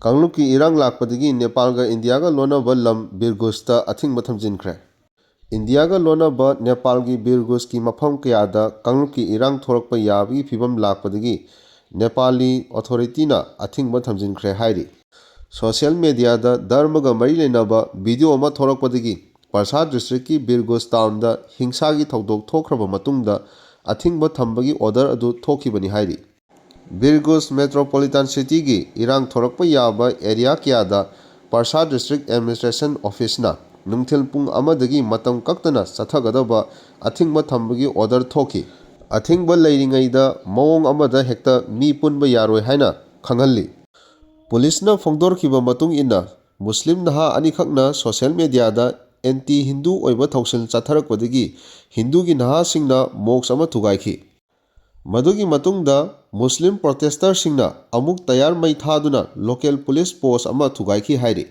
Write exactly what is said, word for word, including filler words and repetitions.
ꯀꯥꯡꯂꯨꯞꯀꯤ ꯏꯔꯥꯡ ꯂꯥꯛꯄꯗꯒꯤ ꯅꯦꯄꯥꯜꯒ ꯏꯟꯗꯤꯌꯥꯒ ꯂꯣꯟꯅꯕ ꯂꯝ ꯕꯤꯔꯒꯨꯖꯇ ꯑꯊꯤꯡꯕ ꯊꯝꯖꯤꯟꯈ꯭ꯔꯦ꯫ ꯏꯟꯗꯤꯌꯥꯒ ꯂꯣꯟꯅꯕ ꯅꯦꯄꯥꯜꯒꯤ ꯕꯤꯔꯒꯨꯖꯀꯤ ꯃꯐꯝ ꯀꯌꯥꯗ ꯀꯥꯡꯂꯨꯞꯀꯤ ꯏꯔꯥꯡ ꯊꯣꯔꯛꯄ ꯌꯥꯕꯒꯤ ꯐꯤꯕꯝ ꯂꯥꯛꯄꯗꯒꯤ ꯅꯦꯄꯥꯂꯤ ꯑꯣꯊꯣꯔꯤꯇꯤꯅ ꯑꯊꯤꯡꯕ ꯊꯝꯖꯤꯟꯈ꯭ꯔꯦ ꯍꯥꯏꯔꯤ꯫ ꯁꯣꯁꯤꯌꯦꯜ ꯃꯦꯗꯤꯌꯥꯗ ꯙꯔꯃꯒ ꯃꯔꯤ ꯂꯩꯅꯕ ꯚꯤꯗꯤꯑꯣ ꯑꯃ ꯊꯣꯔꯛꯄꯗꯒꯤ ꯄꯔꯁꯥ ꯗꯤꯁꯇ꯭ꯔꯤꯛꯀꯤ ꯕꯤꯔꯒꯨꯖ ꯇꯥꯎꯟꯗ ꯍꯤꯡꯁꯥꯒꯤ ꯊꯧꯗꯣꯛ ꯊꯣꯛꯈ꯭ꯔꯕ ꯃꯇꯨꯡꯗ ꯑꯊꯤꯡꯕ ꯊꯝꯕꯒꯤ ꯑꯣꯔꯗꯔ ꯑꯗꯨ ꯊꯣꯛꯈꯤꯕꯅꯤ ꯍꯥꯏꯔꯤ꯫ ꯕꯤꯔꯒꯨꯖ ꯃꯦꯇ꯭ꯔꯣꯄꯣꯂꯤꯇꯥꯟ ꯁꯤꯇꯤꯒꯤ ꯏꯔꯥꯡ ꯊꯣꯔꯛꯄ ꯌꯥꯕ ꯑꯦꯔꯤꯌꯥ ꯀꯌꯥꯗ ꯄꯔꯁꯥ ꯗꯤꯁꯇ꯭ꯔꯤꯛ ꯑꯦꯗꯃꯤꯅꯤꯁꯇ꯭ꯔꯦꯁꯟ ꯑꯣꯐꯤꯁꯅ ꯅꯨꯡꯊꯤꯜ ꯄꯨꯡ ꯑꯃꯗꯒꯤ ꯃꯇꯝ ꯀꯛꯇꯅ ꯆꯠꯊꯒꯗꯕ ꯑꯊꯤꯡꯕ ꯊꯝꯕꯒꯤ ꯑꯣꯔꯗꯔ ꯊꯣꯛꯈꯤ꯫ ꯑꯊꯤꯡꯕ ꯂꯩꯔꯤꯉꯩꯗ ꯃꯑꯣꯡ ꯑꯃꯗ ꯍꯦꯛꯇ ꯃꯤ ꯄꯨꯟꯕ ꯌꯥꯔꯣꯏ ꯍꯥꯏꯅ ꯈꯪꯍꯜꯂꯤ꯫ ꯄꯨꯂꯤꯁꯅ ꯐꯣꯡꯗꯣꯔꯛꯈꯤꯕ ꯃꯇꯨꯡ ꯏꯟꯅ, ꯃꯨꯁꯂꯤꯝ ꯅꯍꯥ ꯑꯅꯤꯈꯛꯅ ꯁꯣꯁꯤꯌꯦꯜ ꯃꯦꯗꯤꯌꯥꯗ ꯑꯦꯟꯇꯤ ꯍꯤꯟꯗꯨ ꯑꯣꯏꯕ ꯊꯧꯁꯤꯜ ꯆꯠꯊꯔꯛꯄꯗꯒꯤ ꯍꯤꯟꯗꯨꯒꯤ ꯅꯍꯥꯁꯤꯡꯅ ꯃꯣꯛꯁ ꯑꯃ ꯊꯨꯒꯥꯏꯈꯤ꯫ ꯃꯗꯨꯒꯤ ꯃꯇꯨꯡꯗ ꯃꯨꯁꯂꯤꯝ ꯄ꯭ꯔꯣꯇꯦꯁꯇꯔꯁꯤꯡꯅ ꯑꯃꯨꯛ ꯇꯌꯥꯔ ꯃꯩ ꯊꯥꯗꯨꯅ ꯂꯣꯀꯦꯜ ꯄꯨꯂꯤꯁ ꯄꯣꯁ ꯑꯃ ꯊꯨꯒꯥꯏꯈꯤ ꯍꯥꯏꯔꯤ꯫